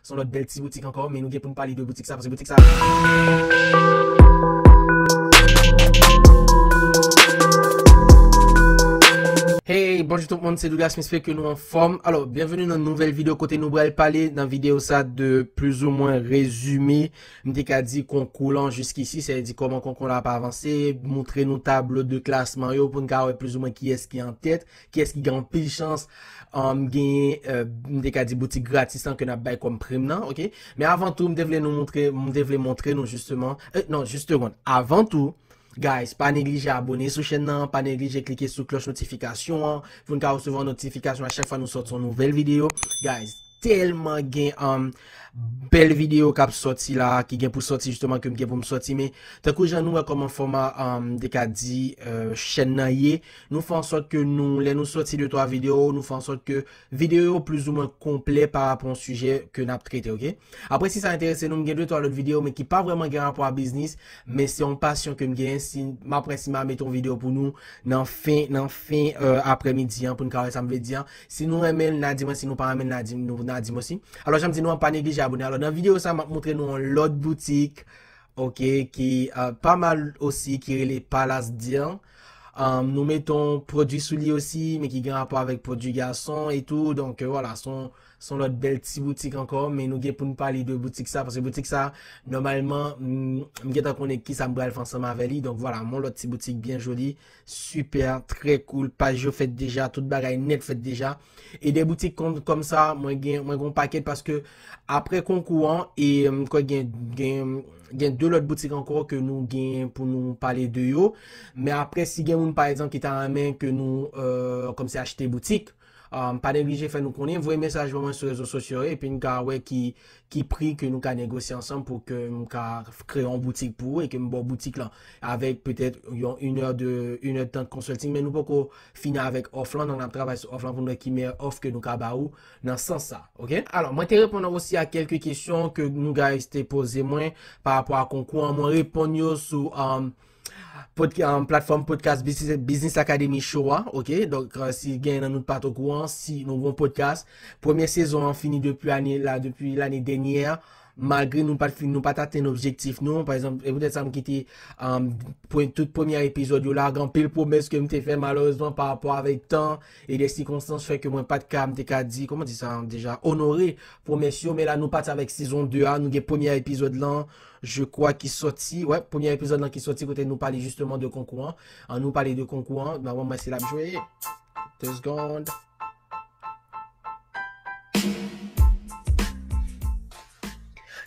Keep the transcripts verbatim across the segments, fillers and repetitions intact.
Se yon lòt bèl ti boutik ankò, men nou gen pou n pale de boutik sa, paske boutik sa. Hey, bonjou tout moun, se Douglas, m espere ke nou anfòm. Alò, byenveni nan nouvèl videyo kote nou pral pale nan videyo sa de plizoumwen rezime, m te ka di konkou lan jiskisi, sètadi kòman konkou lan ap avanse, montre nou tablo de klasman yo pou n ka wè plizoumwen kiyès ki an tèt, kiyès ki gen anpil chans um, genyen, euh, m te ka di boutik gratis lan ke n ap bay kòm prim nan, oke? Men avan tou, m te vle nou montre, m te vle montre nou jisteman, euh, non, jis segonn. Avan tou, guys, pa neglije abone sou chèn nan, pa neglije klike sou klòch notifikasyon an pou n ka resevwa notifikasyon a chak fwa nou sòti yon nouvèl videyo. Guys, tèlman gen um, bèl videyo k ap sòti la, ki gen pou sòti jisteman, ke m gen pou m sòti, men tankou jan nou wè kòman fòma, um, m te ka di, euh, chèn nan ye, nou fè an sòt ke nou, lè nou sòti de twa videyo, nou fè an sòt ke videyo yo plizoumwen konplè pa rapò a yon sijè ke n ap trete, oke? Apre, si sa enterese nou, m gen de twa lòt videyo, men ki pa vrèman gen rapò a biznis, men se yon pasyon ke m genyen. Si, m ap wè si m a mete yon videyo pou nou nan fen, nan fen, euh, aprèmidi an, pou n ka wè sa m vle di an. Si nou renmen l, n a di mwen. Si nou pa renmen l, n a di, nou, n a di m osi. Alò, jan m di nou an, pa neglije abone. Alò, nan videyo sa, m ap montre nou yon lòt boutik, oke, ki, euh, pa mal osi, ki rele Palace Deal. Um, nou met yon pwodui sou li osi, men ki gen rapò avèk pwodui gason e tou. Donk, euh, vwala, se yon, se yon lòt bèl ti boutik ankò, men nou gen pou n pale de boutik sa, paske boutik sa, nòmalman, m, m gentan konnen kisa m pral fè ansanm avè li. Donk, vwala, yon lòt ti boutik byen joli, sipè, trè koul, paj yo fèt deja, tout bagay nèt fèt deja. E de boutik kòm, kòm sa, mwen gen, mwen gen yon pakèt paske apre konkou an, e, m kwè gen, gen, gen de lòt boutik ankò ke nou gen pou nou pale de yo. Men apre, si gen moun, pa egzanp, ki ta renmen ke nou, euh, kòmsi achte boutik, euh, pa neglije fè nou konnen, voye mesaj ban mwen sou rezo sosyo yo, epi n ka wè ki, ki pri ke nou ka negosye ansanm pou ke m ka kreye yon boutik pou ou e ke m ba w boutik lan avèk petèt yon inè de, inè de tan de consulting, men nou poko fini avèk òf lan, donk n ap travay sou òf lan pou n wè ki meyè òf ke nou ka ba ou nan sans sa, oke? Alò, mwen te reponn osi a kèlke kesyon ke nou guys te poze mwen pa rapò a konkou an, mwen reponn yo sou, um, pod-, um, platfòm podcast Business, Business Academy Show a, oke? Donk, euh, si gen nan nou pa t okouran, si nou gon podcast, premye sezon an fini depi ane la, depi lane dènyè, malgre nou pa t fin, nou pa t atenn objektif nou. Pa egzanp, e poutèt sa m kite, um, pre-, tout premye epizòd yo la, gen anpil pwomès ke m te fè, malerezman, pa rapò avèk tan e de sikonstans, fè ke mwen pa t ka, m te ka di, kòman di sa deja, onore pwomès yo. Men la, nou pati avèk sezon de a, nou gen premye epizòd lan, je crois, ki sòti, wè, premye epizòd lan ki sòti kote nou pale jisteman de konkou an. An nou pale de konkou an, nan moman se l ap jwe. De segonn.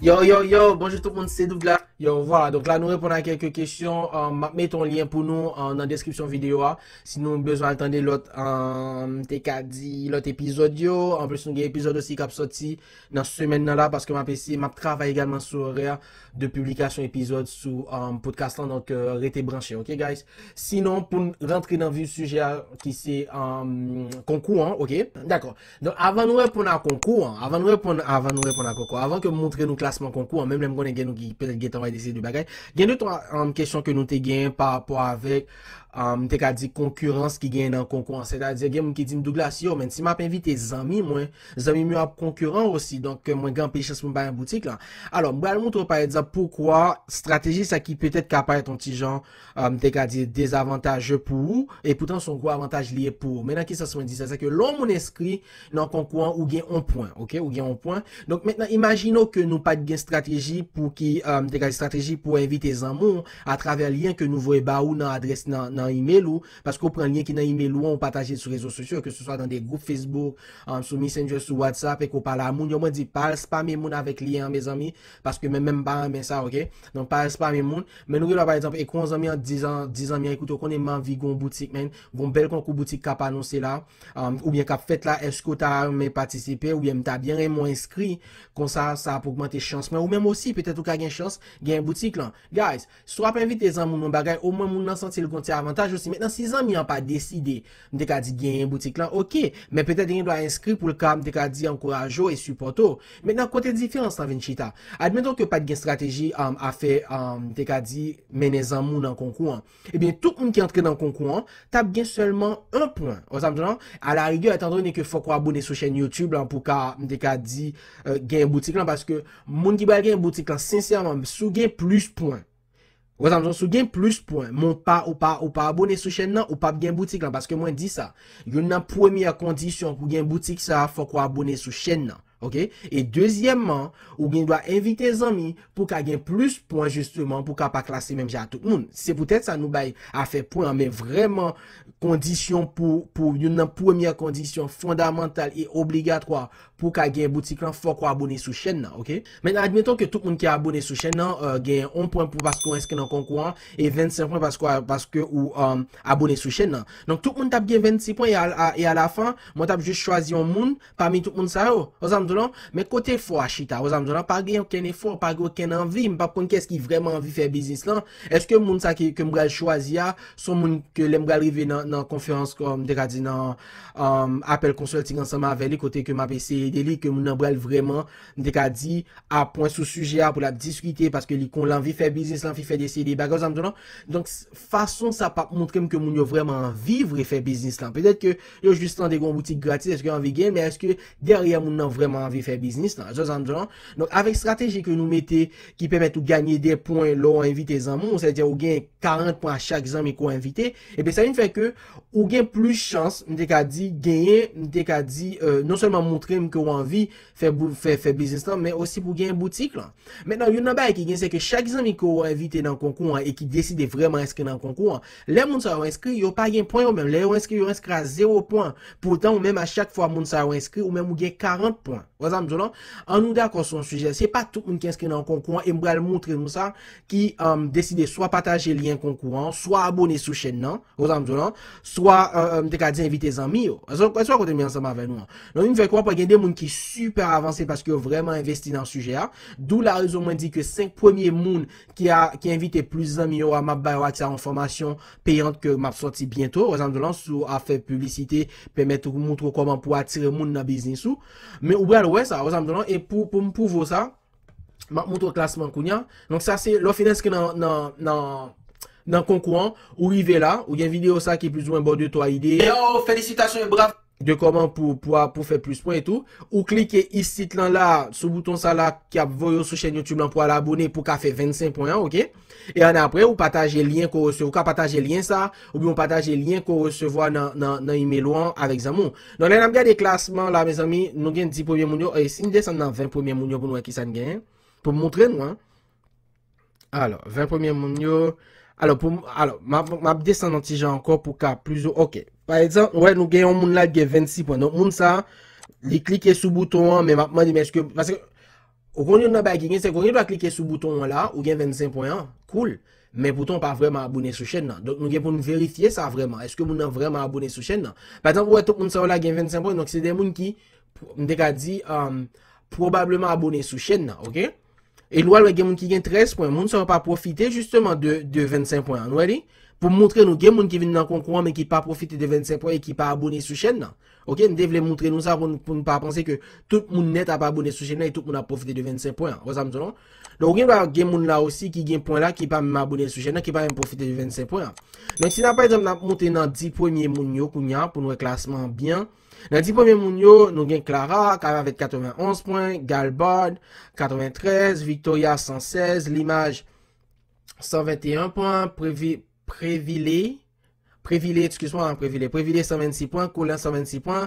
Yo, yo, yo, bonjou tout moun, se Douglas. Yo, vwala, donk la nou reponn a kèlke kesyon. Euh, m ap mete yon lyen pou nou, euh, nan deskripsyon videyo a. Si nou bezwen al tande lòt, euh, m te ka di lòt epizòd yo. Anplis, nou gen epizòd osi k ap sòti nan semèn nan la, paske m ap eseye, m ap travay egalman sou orè de piblikasyon epizòd sou, um, podcast lan, donk, euh, rete branche, oke, guys? Sinon, pou n rantre nan vif sijè a, ki se, um, konkou an, oke? Dakò. Donk, avan nou reponn a konkou an, avan nou reponn, avan nou reponn a konkou, avan ke m montre nou klasman konkou an, menm lè m konnen gen nou ki petèt gentan wè de seri de bagay, gen de twa, um, kesyon ke nou te gen pa rapò avèk, um, m te ka di konkirans ki genyen nan konkou an. Sètadi, gen moun ki di m, "Douglas, yo, men si m ap envite zanmi mwen, zanmi m yo ap konkiran osi, donk, euh, mwen gen anpil chans pou m pa gen boutik lan." Alò, m pral montre w, pa egzanp, poukwa estrateji sa ki petèt ka parèt yon ti jan, euh, m te ka di, dezavantaje pou ou, e poutan se yon gwo avantaj li ye pou ou. Men nan ki sans mwen di sa? Se ke lè yon moun enskri nan konkou an, ou gen yon pwen, oke? Ou gen yon pwen. Donk, mentnan, imajine w ke nou pa t gen estrateji pou ki, euh, m te ka di estrateji pou envite zanmi w atravè lyen ke nou voye ba ou nan adrès, nan, nan imèl ou, paske ou pran lyen ki nan imèl ou an, ou pataje l sou rezo sosyo, ke se swa nan de gwoup Facebook, um, sou Messenger, sou WhatsApp, e ke w pale a moun yo. Mwen di, pa al spame moun avèk lyen an, mezanmi, paske mwen menm m pa renmen sa, oke? Donk, pa al spame moun. Men nou gen dwa, pa egzanp, ekri yon zanmi an, di zan-, di zanmi an, "Ekoute, ou konnen m anvi gon boutik, men, gon bèl konkou boutik k ap anonse la, um, oubyen k ap fèt la, èske w ta renmen patisipe, oubyen m ta byen renmen w enskri, konsa, sa ap ogmante chans mwen, ou menm osi, petèt ou ka gen chans, gen boutik lan." Guys, si w ap envite zanmi w nan bagay, omwen moun nan santi l gon ti avantaj osi. Mentnan, si zanmi an pa deside, m te ka di, genyen boutik lan, oke. Men petèt li gen dwa enskri pou l ka, m te ka di, ankouraje w e sipòte w. Mentnan, kote diferans lan vin chita? Admeton ke pa t gen estrateji, um, afè, um, m te ka di, mennen zanmi w nan konkou an. Ebyen, tout moun ki antre nan konkou an, t ap gen sèlman yon pwen. Ou sa m di w lan? A la rigè, etan done ke fòk w abone sou chèn YouTube lan pou ka, m te ka di, euh, gen boutik lan, paske moun ki pral gen boutik lan, sensèman, si w gen plis pwen, ou sa m di w lan, si w gen plis pwen, men w pa, ou pa, ou pa abone sou chèn nan, ou p ap gen boutik lan, paske mwen di sa, youn nan premyè kondisyon pou gen boutik sa, fòk w abone sou chèn nan. Oke? E dezyèmman, ou gen dwa envite zanmi pou ka gen plis pwen, jisteman, pou ka pa klase menm jan a tout moun. Se poutèt sa nou bay afè pwen an, men vrèman, kondisyon pou, pou youn nan premyè kondisyon fondamantal e obligatwa pou ka gen boutik lan, fòk ou abone sou chèn nan, oke? Mentnan, admeton ke tout moun ki abone sou chèn nan, euh, gen yon pwen pou paske w enskri nan konkou an, e vennsenk pwen paske, paske ou, euh, abone sou chèn nan. Donk, tout moun t ap gen vennsis pwen, e a, a, e alafen, mwen t ap jis chwazi yon moun pami tout moun sa yo. Ou sa m di w lan? Men kote efò a chita? Ou sa m di w lan? Pa gen okenn efò, pa gen okenn anvi. M p ap konn kiyès ki vrèman anvi fè biznis lan. Èske moun sa ki, ke m pral chwazi a, se yon moun ke lè m pral rive nan, nan konferans, kòm m te ka di nan, um, apèl consulting ansanm avè li, kote ke m ap eseye ede li, ke moun nan pral vrèman, m te ka di, apwen sou sijè a pou l ap diskite, paske li konn l anvi fè biznis, l anvi fè deside bagay, ou sa m di w lan? Donk, s-, fason sa p ap montre m ke moun yo vrèman anvi vre fè biznis lan. Petèt ke yo jis tande gen yon boutik gratis, èske yo anvi gen, men èske dèyè moun nan vrèman anvi fè biznis lan? Ou sa m di w lan? Donk, avèk estrateji ke nou mete ki pèmèt ou ganye de pwen lè w envite zanmi w, sètadi ou gen karant pwen a chak zanmi ke w envite, ebyen sa vin fè ke ou gen plis chans, m te ka di, genyen, m te ka di, euh, non sèlman montre m ke w anvi fè, bou-, fè, fè biznis lan, men osi pou genyen boutik lan. Mentnan, youn nan bagay ki gen, se ke chak zanmi ke w envite nan konkou an e ki deside vrèman enskri nan konkou an, lè moun sa yo enskri, yo pa gen pwen yo menm. Lè yo enskri, yo enskri a zewo pwen. Poutan, ou menm, a chak fwa moun sa yo enskri, ou menm ou gen karant pwen. Ou sa m di w lan? An nou dakò sou yon sijè. Se pa tout moun ki enskri nan yon konkou an, e m pral montre nou sa, ki, um, deside swa pataje lyen konkou an, swa abone sou chèn nan, ou sa m di w lan, swa, euh, euh, m te ka di envite zanmi yo. Èske w konprann kote m ye ansanm avè nou an? Donk, m fè kwè gen de moun ki sipè avanse paske yo vrèman envesti nan sijè a. D'où la raison mwen di ke senk premye moun ki a, ki envite plis zanmi yo a, m ap ba yo aksè a yon fòmasyon peyant ke m ap sòti byento, ou sa m di w lan, sou afè piblisite, pèmèt ou montre w kòman pou atire moun nan biznis ou. Men ou pral wè sa, ou sa m di w lan, e pou, pou m pwouve w sa, m ap montre w klasman kounye a. Donk sa se, lè w fin enskri nan, nan, nan, nan konkou an, ou rive la, ou gen videyo sa ki plizoumwen ba w de twa ide. Yo, felisitasyon e bravo! De kòman pou, pou, pou fè plis pwen e tou. Ou klike isit lan la, sou bouton sa la ki ap voye w sou chèn YouTube lan pou al abone pou ka fè vennsenk pwen an, oke? E annapre, ou pataje lyen ke w resevwa, ou ka pataje lyen sa, oubyen ou pataje lyen ke w resevwa nan, nan, nan imèl ou an avèk zanmi w. Donk, lè n ap gade klasman la, mezanmi, nou gen dis premye moun yo, e si n desann nan ven premye moun yo pou n wè kisa n genyen, pou m montre nou, en. Alò, ven premye moun yo. Alò, pou m, alò, m ap, m ap desann yon ti jan ankò pou ka plis, oke. Pa egzanp, ou wè, nou gen yon moun la ki gen vennsis pwen. Donk, moun sa, li klike sou bouton an, men m ap mande, men èske, paske, ou konn youn nan bagay ki gen, se ke ou gen dwa klike sou bouton an la, ou gen vennsenk pwen an, cool. Men poutan, ou pa vrèman abone sou chèn nan. Donk, nou gen pou n verifye sa vrèman. Èske moun nan vrèman abone sou chèn nan? Pa egzanp, ou wè tout moun sa yo la gen vennsenk pwen, donk se de moun ki, m te ka di, um, pwobableman abone sou chèn nan, oke? E nou al wè gen moun ki gen trèz pwen. Moun sa yo pa pwofite jisteman de, de vennsenk pwen an. Nou wè li? Pou m montre nou, gen moun ki vin nan konkou an, men ki pa pwofite de vennsenk pwen e ki pa abone sou chèn nan. Oke, m te vle montre nou sa pou n, pou n pa panse ke tout moun nèt ap abone sou chèn nan e tout moun ap pwofite de vennsenk pwen an. Ou sa m di w lan? Donk, ou gen dwa gen moun la osi ki gen pwen la, ki pa menm abone sou chèn nan, ki pa menm pwofite de vennsenk pwen an. Donk, si n ap, pa egzanp, n ap monte nan dis premye moun yo kounye a, pou n wè klasman an byen. Nan dis premye moun yo, nou gen Clara, k avèk katrevenonz pwen, Galbard, katreventrèz, Victoria, san sèz, Limaj, san venteyen pwen, Previ-, Previle, Previle, excuse-moi, Previle, Previle, san vennsis pwen, Colin, san vennsis pwen,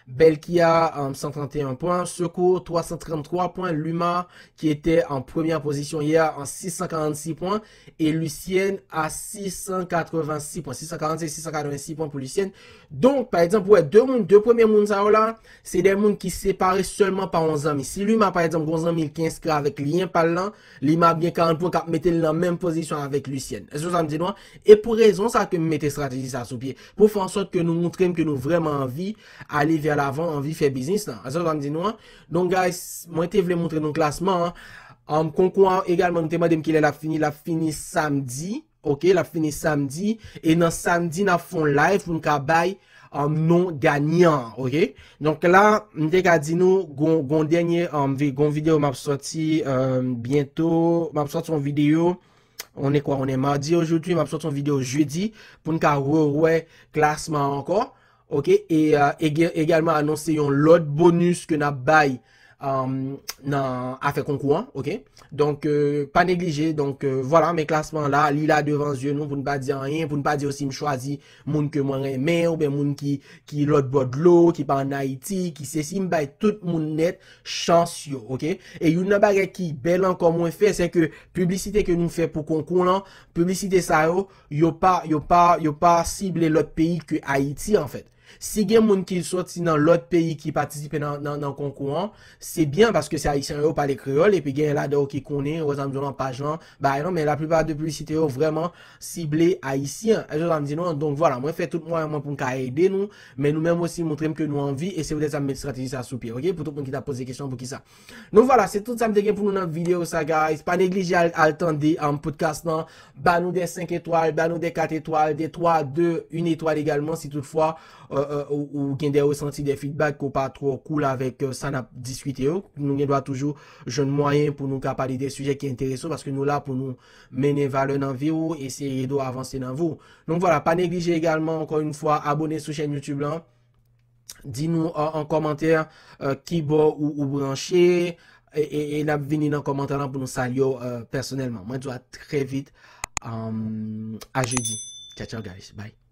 Belkia, um, san tranteyen pwen, Secours, twa san tranntwa pwen, Luma, qui était en première position hier, en six cent quarante-six points, et Lucienne à six cent quatre-vingt-six points, six cent quarante-six, six cent quatre-vingt-six points pour Lucienne. Donk, pa egzanp, ou wè, de moun, de premye moun sa yo la, se de moun ki separe sèlman pa yon zanmi. Si Luma, pa egzanp, gon zanmi ki enskri avèk lyen pa l lan, Luma ap gen karant pwen k ap mete l nan menm pozisyon avèk Lucienne. Èske w sa m di nou an? E pou rezon sa ke m mete estrateji sa sou pye. Pou fè ansòt ke nou montre m ke nou vrèman anvi ale vè lavan, anvi fè biznis lan. Èske w sa m di nou an? Donk, guys, mwen te vle montre nou klasman an. Um, konkou an egalman, nou te mande m kilè l ap fini. L ap fini samdi. Ok, l ap fini samdi. E nan samdi, n ap fè yon live pou n ka bay um, non ganyan, ok? Donk la, m te ka di nou, gon, gon dènye, um, vi- gon videyo m ap sòti um, byento. M ap sòti yon videyo, on est quoi, on est mardi aujourd'hui, m ap sòti yon videyo jedi pou n ka rewè klasman ankò. Ok, e uh, egalman anonse yon lòt bonus ke n ap bay um, nan afè konkou an, ok? Donk, euh, pa neglije, donk, euh, vwala, men klasman la, li la devan zye nou, pou n pa di anyen, pou n pa di osi m chwazi moun ke mwen renmen, oubyen moun ki, ki lòt bò dlo, ki pa ann Ayiti, ki sesi, m bay tout moun nèt chans yo, ok? E youn nan bagay ki bèl ankò mwen fè, se ke piblisite ke nou fè pou konkou lan, piblisite sa yo, yo pa, yo pa, yo pa sible lòt peyi ke Ayiti, anfèt. Si gen moun ki sòti nan lòt peyi ki patisipe nan, nan, nan konkou an, se byen paske se ayisyen yo pale kreyòl, epi gen ladan yo ki konnen, wè sa m di w lan paj lan, bagay lan, men laplipa de piblisite yo vrèman sible ayisyen. Èske sa m di nou an? Donk vwala, mwen fè tout mwayen mwen pou m ka ede nou, men nou menm osi montre m ke nou anvi, e se poutèt sa m met estrateji sa sou pye, ok? Pou tout moun ki ta poze kesyon pou kisa. Donk vwala, se tout sa m te gen pou nou nan videyo sa, guys. Pa neglije al, al tande um, podcast lan. Ba nou de senk etwal, ba nou de kat etwal, de twa, de, yon etwal egalman, si toutfwa euh, euh, ou, ou gen de resanti, de feedback ke w pa twò cool avèk euh, sa n ap diskite yo. Nou gen dwa toujou jwenn mwayen pou nou ka pale de sijè ki enterese w, paske nou la pou nou mennen valè nan vi w, eseye ede w avanse nan vi w. Donk vwala, pa neglije egalman, ankò yon fwa, abone sou chèn YouTube lan. Di nou an, an kòmantè euh, ki bò ou, ou branche, e, e, e n ap vini nan kòmantè lan pou nou salye w euh, pèsonèlman. Mwen di w a trè vit, um, a jedi. Ciao, ciao, guys. Bye.